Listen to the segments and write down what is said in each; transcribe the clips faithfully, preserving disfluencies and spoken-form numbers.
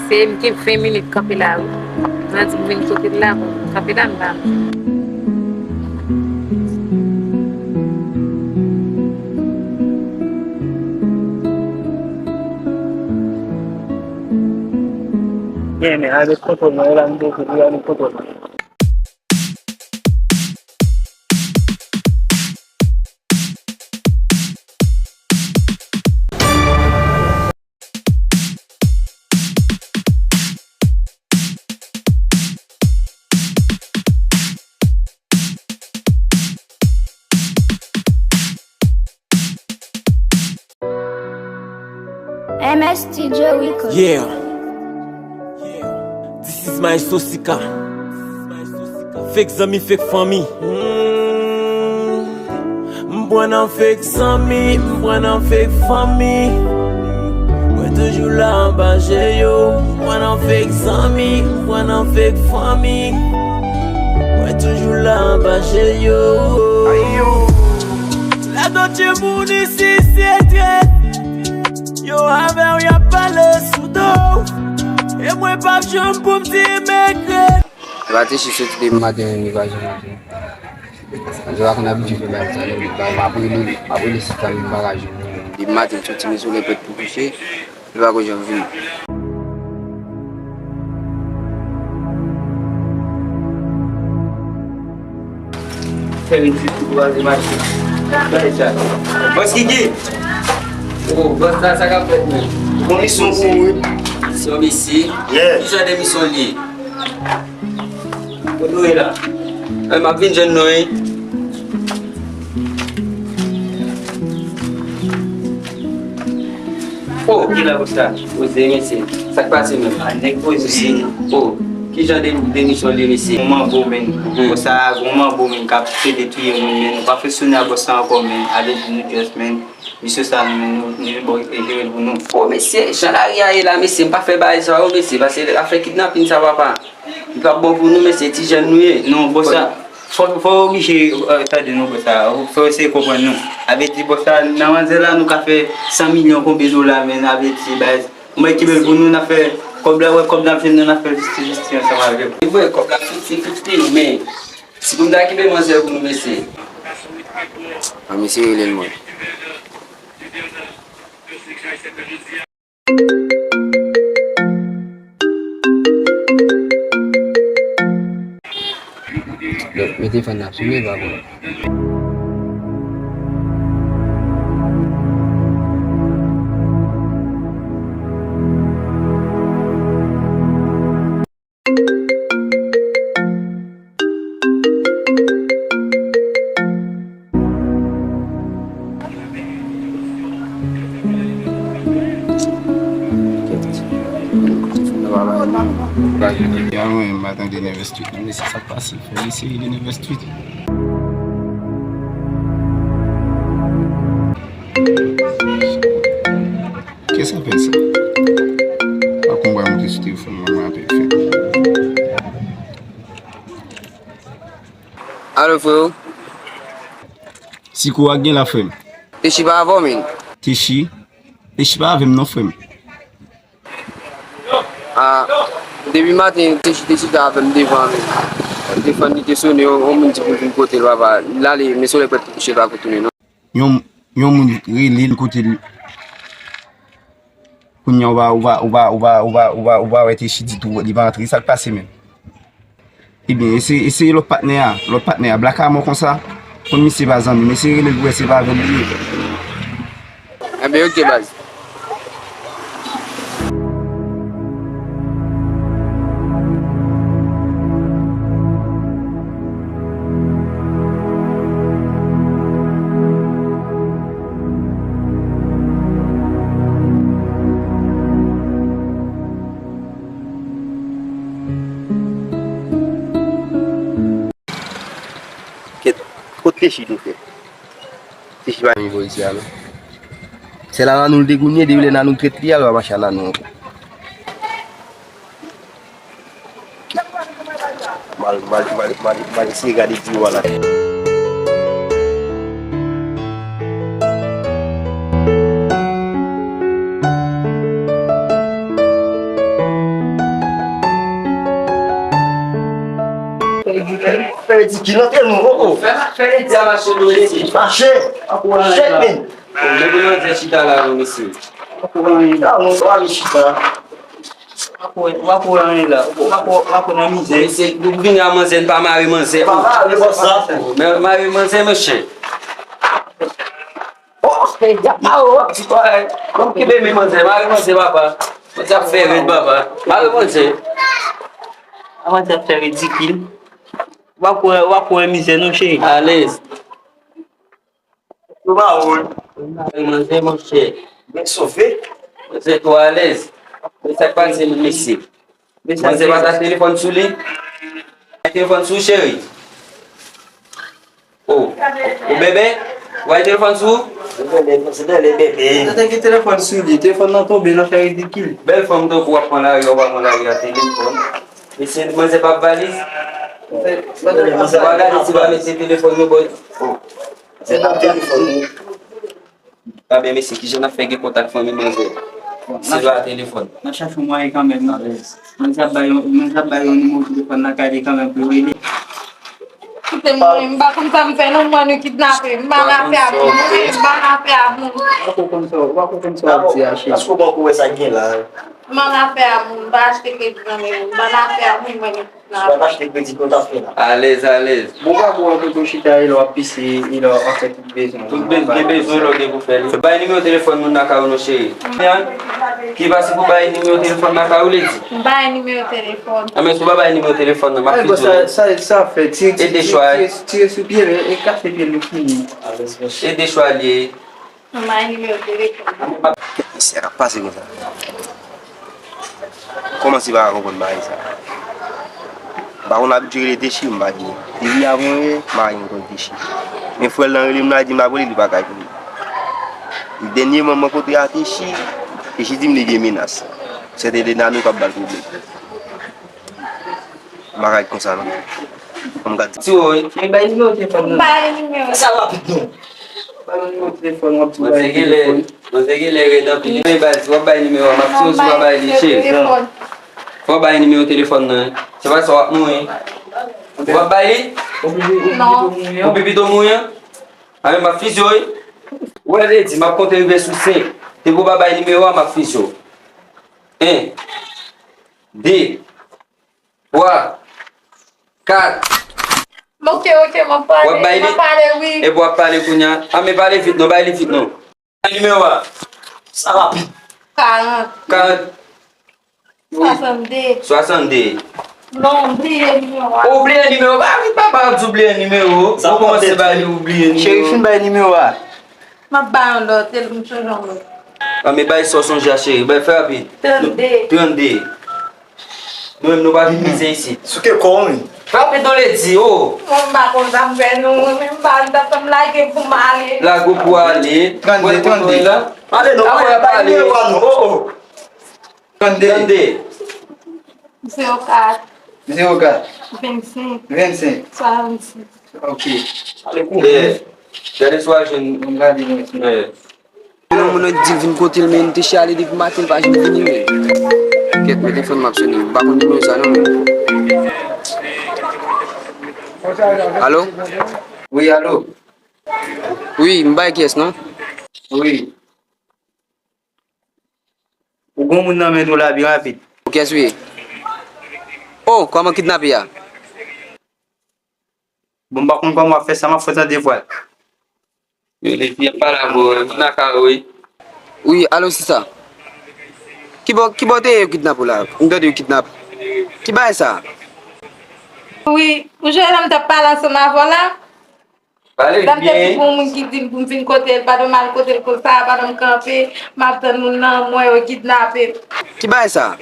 Se m gen ven minit kanpe la wi. Nan di m vin kote l la, bon, kanpe la m pa. Gen men, ale kontwòl mwen, la m dekouvri, ale kontwòl mwen. M S Studio Record. Yeah. This is my Sosika. Fake zanmi, fake fanmi. Mm. M pran nan fake zanmi, m pran nan fake fanmi. Mwen toujou la anba je yo. M pran nan fake zanmi, m pran nan fake fanmi. Mwen toujou la anba je yo. Ayo. La dòt moun isi se trèt. Yo avè w y ap pale sou do w. E mwen p ap janm pou m di m regrèt. Epa Techi soti depi maten li pa janm antre. Mwen pa konn abitye fè bagay sa yo, m ap rele, m ap rele sista m, m pa ka jwenn li. Depi maten li soti, men solèy prèt pou kouche, li pa ko janm vini. Fè vin soti pou kraze machin. Gade sa. Bòs Kiki. Oh, bòs la, sa k ap fèt menm? Bon misyon pou ou wi. Misyon, mesye. Yeah. Ki jan de misyon l ye? Kote w ye la? Eh, m ap vin jwenn nou wi. Oh, ki la bòs la? Poze mesye. Sa k pase menm? A nèg poze. Oh, ki jan de, de misyon li mesye? Gon manbo menm. Mhm. Bòs sa gon manbo menm k ap pede touye moun menm. Nou pa fè sonnen a bòs la ankò menm. Ale di nou just menm. Misye sa nou menm nou, nou bon e jere l pou nou. Oh mesye, jan lari a ye la mesye, m pa fè bagay sa yo mesye, paske afè kidnapin sa papa. Li p ap bon pou nou mesye, ti jèn nou ye. Non, bòs sa, fò, fò w oblije, eh, tande non bòs sa, fò w eseye konprann nou. A vle di bòs sa, nan manzè la nou ka fè san milyon konbyen dola, men a vle di baz, ou mèt kenbe l pou nou, n ap fè kòb la, wè kòb n ap jwenn nan, n ap fè fifti fifti ansanm avè w. E vre, kòb la fifti fifti, men si pou m ta kenbe manzè pou nou mesye. An mesye rele l mwen. Mete fòn nan sou men, pa bon. Ya mwen, m pa tande Nève Street. Nan mesye sa k pase, fò mesye rele Nève Street. Kiyès apèl sa? Pa konn wè monte sou telefòn mwen, mwen apèl fè. Alo, freo. Siko a gen la, frè m. Techi pa avè w, men. Techi? Techi pa avè m, non, frè m. A, depi maten, Techi te chita avè m devan, men. Telefòn li te sone, yon, yon moun di pou l vin kote l, papa. L ale, men solèy prèt pou kouche, l pa ko tounen, non. Yon, yon moun rele l kote l. Kounye a ou pa, ou pa, ou pa, ou pa, ou pa, ou pa, ou pa wè Techi ditou, li pa antre. Sa k pase menm? Ebyen, eseye, eseye lòt patnè a. Lòt patnè a, Black Amò konsa. Konn misye pa zanmi m, eseye rele l pou wè si se pa avè l li ye. Enben, oke, baz. Kèt, kot Techi tou frè? Techi pa janm vin isi a non. Se la Nanou l te kounye, depi lè Nanou trèt li a, l pa mache a Nanou ankò. M al, m al, m al, m al, m al eseye gade biwo a la. Di ki antre nou, oh, oh. Fè, fè Ledi a mache nou, mesye. Mache. Shit, man. Bon, men pou manzè chita la, non, mesye. Chita, non, sa va chita. W ap wè, w ap wè anyen la. W ap wè, w ap wè nan mizè. Mesye, nou vini a manzè, n pa mare manzè. Pa mare manzè. Men mare manzè, mesye. Oh, hey, y ap mare w, ti bòy. Bon, kenbe men manzè, mare manzè, papa. Manzè ap fè rèd, papa. Mare manzè. A manzè ap fè ridikil. W ap wè, w ap wè mizè non, cheri. Alèz. Yo ba ou. Mare manzè, monchè. Byen sove. Manzè twò alèz. Men sa k pase, mesye. Manzè pa ta telefòn sou li. Telefòn sou, cheri. Oh, ou bebe? Ou bay telefòn sou? Ou bebe, se bebe, bebe. Sa te gen telefòn sou li, telefòn nan tonbe nan fè ridikil. Bèl fanm tankou w ap pran lari, w ap pran lari a telefòn. Mesye, manzè p ap valiz. Manzè pa gade si pa mete telefòn nan bò. Oh. Se nan telefòn. A ben, mesye, kijan n ap fè gen kontak fanmi manzè? Se pa telefòn. N a chache yon mwayen kanmenm, non. Manzè ap bay yon, manzè ap bay yon nimewo telefòn nan kay li kanmenm pou yo rele. Kite m, mwen, m pa konn sa m fè, non, mwen, nou kidnape m. M pa nan afè a moun, mwen, m pa nan afè a moun. W pa ko konn sa, w pa ko konn sa w ap di a, cheri. Èske w poko wè sa k gen la? M pa nan afè a moun, m pa achte kredi nan men moun. M pa nan afè a moun, mwen, nou kidnape m. Si w pa t achte kredi, ki w t ap fè la? Alèz, alèz. Bon, w pa ko wè kote w chita, e lè w ap pise, e lè w ap fè tout bezwen w. Tout bezwen, gen bezwen lè w gen pou fè li. Bay nimewo telefòn moun nan kay ou non, cheri. Ki pase pou bay nimewo telefòn nan kay ou, Ledi? M bay nimewo telefòn. A, men si w pa bay nimewo telefòn nan, m ap fizye w. Sa, sa, sa fè, tire, tire, tire, tire sou pye l, e kase pye l, nou fini. E de chwa l ye. M bay nimewo telefòn. Kèt mesye a k ap pase konsa. Kòmanse pa konprann bagay sa. M pa konn abitye rele Techi, m pa di. Depi avan yè, m pa gen kont Techi. Men frè l lan rele m la, di m ap rele, li pa ka jwenn. Dènyèman, m rankontre a Techi. Techi di m li gen menas. Sèten de nan nou k ap ba l pwoblèm. M pa ka ret konsa non. Fò m gad. Ti Woy. Bay nimewo telefòn nan. Bay nimewo. Sa rapid non. Bay nimewo telefòn, w ap di bay telefòn. Manzè genlè rèd anpil. Men baz, w ap bay nimewo a, m ap fizye w si w pa bay li, cheri. Fò w bay nimewo telefòn nan. Se pa sa w ap mouri. W ap bay li? Non. Ou pi pito mouri an? A men m ap fizye w wi. Ou wè Ledi, m ap konte rive sou senk. Depi w pa bay nimewo a, m ap fizye w. En. De. Twa, kat. Oke, oke, m ap pale, m ap pale, wi. Epi w ap pale kounye a. A, men pale vit non, bay li vit non. Nimewo a. Sa rapid. Karant. Karant. Wi. Swasannde. Swasannde. Non, m bliye nimewo a. Ou bliye nimewo a? Ba vit, papa, w ap di w bliye nimewo. Ou kòmanse ba li, ou bliye nimewo. Cheri, fin bay nimewo a. M ap bay yon lòt, e m sonje yon lòt. A, men bay sa w sonje a, cheri. Bay, fè rapid. Trannde. Trannde. Nou menm, nou pa vin mize isit. Souke kò w, wi. Fè rapid non, Ledi, oh. Mwen, m pa konn sa m fè, non. Mwen menm, m pa, m t ap tann lage pou m ale. Lage w pou w ale. Trannde, trannde. Ale non, ale, bay nimewo a non. Oh, oh. Trannde. Trannde. Zewo kat. Zewo kat. Vennsenk. Vennsenk. Swasannsis. Ok. Ale kouri. Gade si w a jwenn. Mwen gade mwen. Gen yon moun nan di l vin kote l, men Techi ale depi maten, l pa janm vini, men. Kèt, men telefòn m ap sonnen, m pa konn nimewo sa non, men. Alo? Wi, alo. Wi, m bay kiyès non? Wi. Ou gon moun nan men nou la byen rapid. Kiyès ou ye? Oh, kòman kidnape a? Bon, m pa konn kòman w ap fè sa, m ap fè w tande vwa l. Yo, Ledi ap pale avè w, moun nan kay ou, wi. Wi, alo, sista. Ki bò, ki bò w te ye yo kidnape w la? M tande yo kidnape. Ki bagay sa? Wi, ou jwenn lè m t ap pale ansanm avè w la? Pale byen. Dam te di pou yon moun ki di m pou m vin kote l, pandan m al kote l konsa, pandan m kanpe, m ap tann moun nan, m wè yo kidnape m. Ki bagay sa?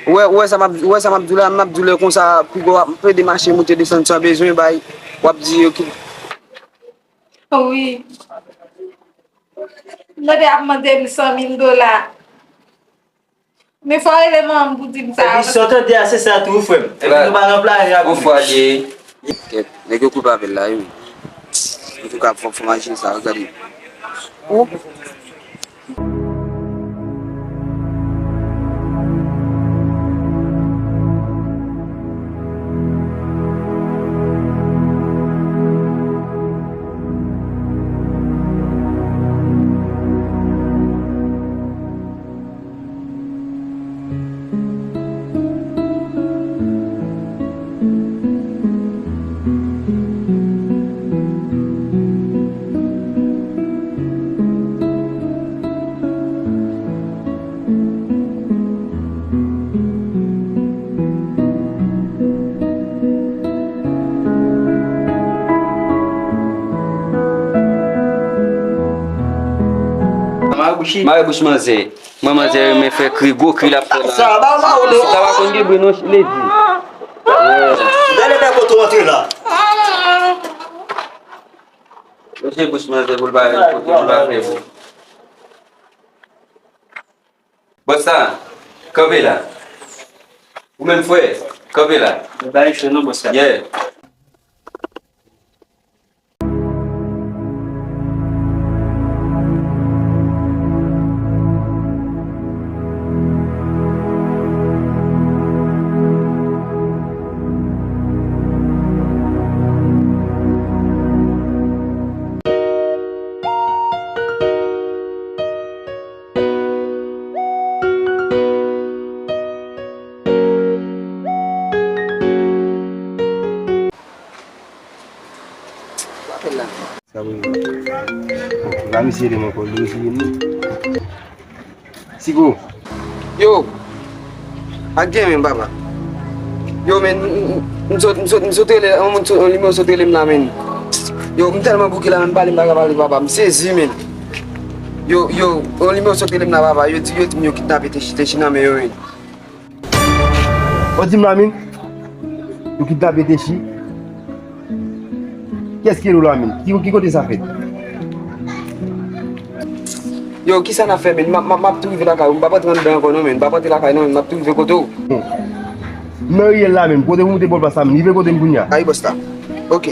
Ou wè, ou wè sa m ap, ou wè sa m ap di w la, m ap di w lè konsa, piga w ap plede mache moute desann san bezwen bay, w ap di yo ki. Wi. Yo te ap mande m san mil dola. Men fò w rele manman m pou di m sa. Epi sa w tande a, se sa tou, frè m. Epi nou pa nan plaj la. Yon fwa de. Kèt, nèg yo koupe apèl la, wi. Antouka, fò, fò m al jere sa, gade. Ou? Mare bouch manzè. Mwen manzè renmen fè kri, gwo kri l ap fè la. Sa, ba, ba, ou non. Sa pa konn gen bri non, lady. Gade bèl kote w antre la. Mesye bouch manzè pou l pa, pou l pa fè bri. Bòs sa, kanpe la. Ou menm frè, kanpe la. Mwen pa gen cho non, bòs la. Yeah. Sa vre. La misye de mwen kòl dosye nou. Siko. Yo. Ak gen men papa. Yo men, m sot, m sot, m sot rele, yon moun sot, yon nimewo sot rele m la men. Yo, m tèlman bouke la men, m pale, m pa ka pale papa, m sezi men. Yo, yo, yon nimewo sot rele m la papa, yo di, yo di m yo kidnape Techi, Techi nan men yo men. Ou di m Lamine? Ou kidnape Techi? Kiyès ki rele w Lamine? Ki, ki kote sa fèt? Yo, kisa n ap fè, men? M ap, m ap, m ap tou rive lakay ou. M p ap rantre anndan ankò non, men. M p ap rantre lakay non, men. M ap tou rive kote w. Bon. M nan riyèl la menm. Kote pou moute bò plas la menm? Rive kote m kounye a. Ay, bòs la. Ok.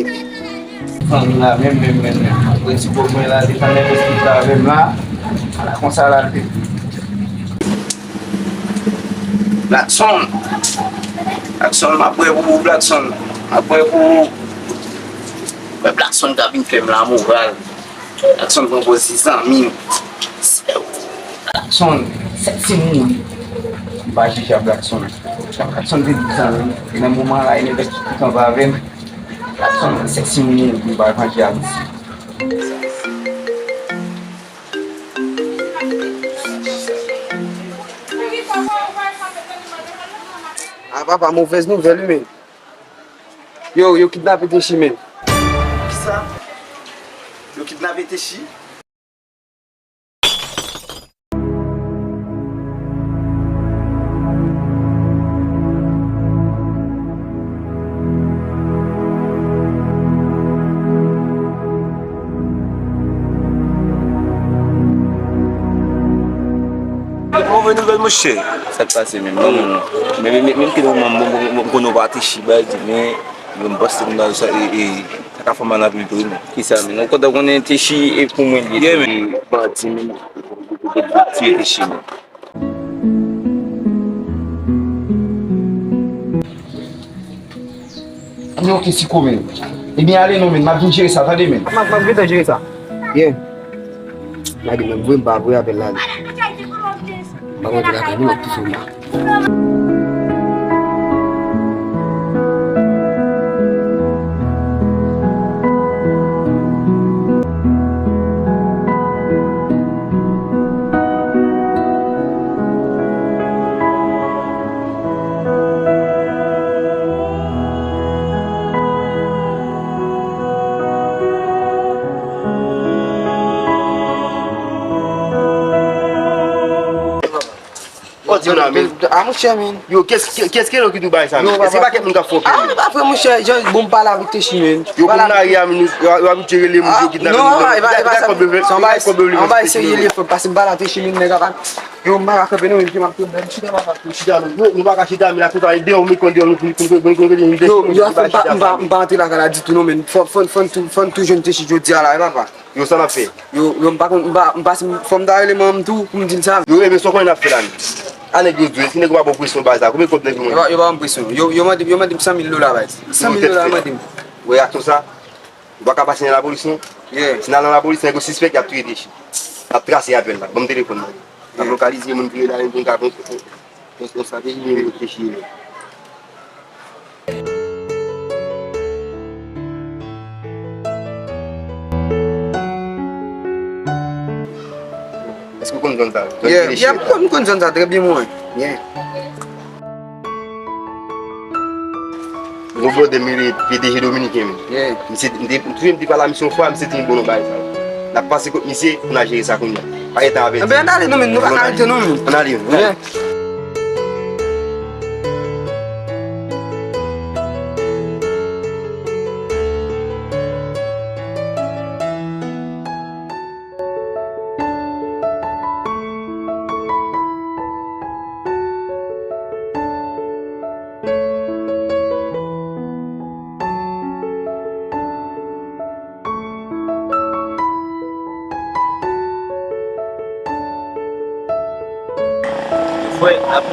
Fanmi la, menm, menm, menm, menm. Apre ti bò mwen la, li pa nèg ki ta avè m la. Ala konsa la, li. Blackson. Blackson, m ap bwè pou ou, Blackson. M ap bwè pou ou. Mwen Blackson ka vin fè m lamoral. Blackson pran pòz ti zanmi m. Blackson, sèt si mouri. M pa jije a Blackson. Blackson te di zanmi m. E nan moman la, e nèg ki kanpe avè m. Blackson, sèt si mouri, m pa vanje a misye. A papa, movèz nouvèl wi men. Yo, yo kidnape Techi men. Kisa? Yo kidnape Techi? Move nouvèl monchè. Sa k pase menm? Bon moun. Men, men, men, men ki moman m, m, m, m konnen w pa Techi bay di, men, men m panse m nan sa, e, e, sa ka fè m mal anpil tou, men. Kisa, men? Ou kontan konnen Techi e pou mwen li ye. Yeah, men. Bandi, men, tiye Techi, men. Ann yo ki si komen. Ebyen ale non, men, m ap vin jere sa, tande, men. M ap, m ap gentan jere sa. Yeah. Lage men, vre m pa vre avè l, lage. M pa konn lakay nou, m ap toufe w la. Oh, di m la, men. A, monchè, men. Yo, kès, kès, kès ki lè ki tou bay sa, men? Èske pa kèk moun k ap fè w pè, men? A, pa vre, monchè. Jan bon m pale avèk Techi, men. Yo, konn nan ri a, men, yo, yo abitye rele moun, yo kidnape moun. Non, e pa, e pa sa. Se yon bagay serye li ye, frè, paske m pale avèk Techi, men, nèg ap Yo, m pa ka kanpe non, men, m ap tou bèl chita, papa. Chita, nou, nou, nou pa ka chita, men la konsa, e deyò, ou met kò deyò, nou, nou, nou, nou, nou, nou, Yo, yo, fò m pa, m pa, m pa antre lakay la ditou non, men. Fò, fò, fò n tou, fò n tou jwenn Techi jodi a la, wi, papa. Yo, sa n ap fè? Yo, yo, m pa konn, m pa, m pa, fò m ta rele manman m tou, pou m di l sa. Yo, e, men, sa w konnen n ap fè la, men. A nèg yo di w, si nèg yo pa ba w presyon, bay sa, konbyen kòb nèg yo mande? Yo pa, yo pa ban m presyon. Yo, yo mande, yo mande m san mil dola, bay. San mil dola, yo mande m. Wè, ak sa, Ou pa ka pase nan lapolis, non? Yeah. Si n al nan lapolis, nèg yo sispèk, y ap touye Techi. N ap trase apèl la. Ban m telefòn nan. N ap lokalize moun ki rele a, pou n ka, pou n, pou n, pou n sape nimewo Techi ye. Èske w konn zòn sa? Yeah, yeah, m konn, m konn zòn sa trè byen, mwen. Yeah. Gwo blòdè m rele P D G dominiken, men. Yeah. Misye, m te, m te, m te pale a misye yon fwa, misye di m bon non bagay sa. N ap pase kot misye pou n al jere sa kounye a. Pa gen tan a pèdi. Anben, ann ale non, men nou pa ka rete non, men. Ann ale, ann ale. Frè, ap,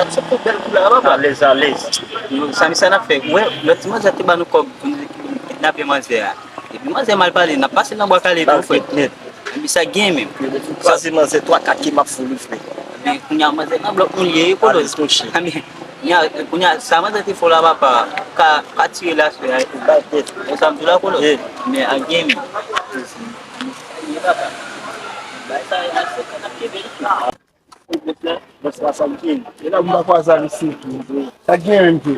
ap sot yon bèl kou la, papa. Alèz, alèz. Sa misye ap fè. Wè, lòt ti manzè te ba nou kòb pou nou kidnape manzè a. Epi manzè mal pale, n ap pase nan Bwa Kale tou, frè. Epi sa gen menm. Sa se manzè twa kat ke m ap fout li, frè. Men kounye a manzè nan blòk nou li ye, Kolos. Kounye a, kounye a, sa manzè te fè w la, papa, ka, ka tire l aswè a. Ou sa m di w la, Kolos. Men a gen menm. Bòs la, sa l gen. E la m pa kwè sa misye tou. Sa gen menm tou.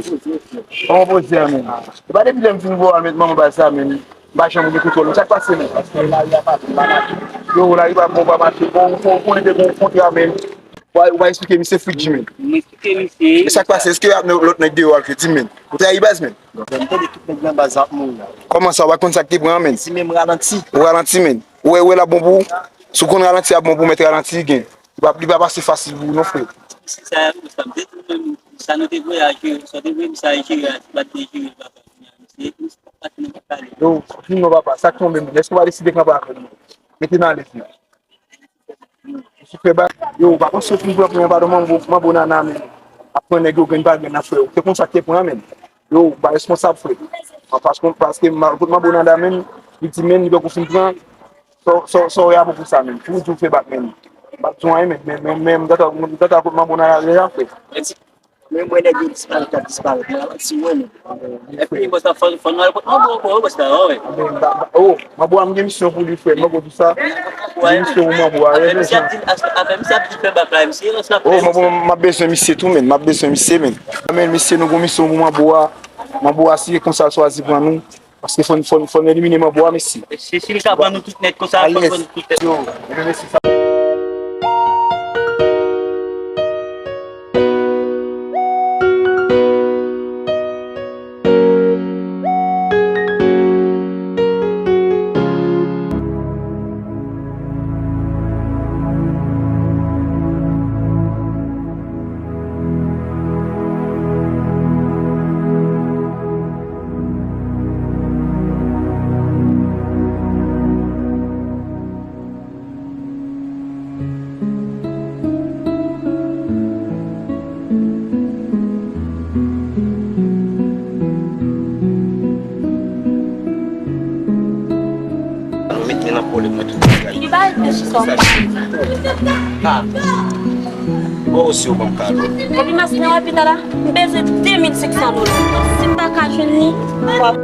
Kòman poze a menm? E pa depi lè m fin bo a met manman baz sa menm. M pa janm gen kontwòl. Sa k pase menm? Paske lari a pa bon, pa mache. Yo, lari pa bon, pa mache. Bon, ou, ou konnen te gon kontra menm. Ou pa, ou pa eksplike misye Fridji menm. M eksplike misye. E sa k pase? Èske y ap met lòt nèg deyò a, di m menm? Ou trayi baz menm? Donk, m tande tout nèg nan baz ap mouri. Kòman sa, ou pa konn sa k te pran an menm? Si menm ralanti. Ou ralanti menm. Ou wè, ou wè l ap bon pou ou? Si w konn ralanti ap bon pou w, mèt ralanti gen. Li pa, li pa pase fasil pou ou non, frè. Se sa, sa m te di menm, sa nou te voye a jere, sa w te voye misye al jere a, se pa t te jere l, papa. Misye, misye pa t nan pale. Yo, di non, papa, sa k tonbe m, èske w pa deside kanpe avè m? Mete n alèz, non. Misye fè ba, yo, pa konn si w fin pran pran pa don manbo, manbo nana menm. Ap pran nèg yo grenn pa grenn nan, frè. Ou te konn sa k te pran menm. Yo, ou pa responsab, frè. Paske, paske manbo nana menm, li di menm, li poko fin pran. Sa, sa, sa w ye a pwopou sa menm? Pou w di w fè bak menm. M p ap di w anyen menm, men, men, men, m t ap, m t ap kot manbo nan la deja, frè. Men mwen nèg yo disparèt, ap disparèt. Mwen ap di mwen menm. Epi, bòs la, fò, fò nou al kot manbo ankò, bòs la, wi. Oh, manbo a, m gen misyon pou li, frè. Manbo di sa. M gen misyon pou manbo a. Afè misye ap di, afè misye ap di fè bak la, misye, bòs la. Oh, manbo, m ap bezwen misye tou, menm. M ap bezwen misye, menm. Men misye, nou gon misyon pou manbo a. Manbo a, si e konsa l chwazi pran nou. Paske fò n, fò n, fò n elimine manbo a, mesye. Se si li ka pran nou tout nèt konsa, fò n pran nou tout nèt. Yo, ebyen, mesye, sa. Ou met mwen nan pwoblèm mwen tout bagay. Li pa reflechi sa w pa. Ah. Bon, si w ban m kado. Depi mas nan lapitala, m bezwen de mil senk san dola. Si m pa ka jwenn li, m p ap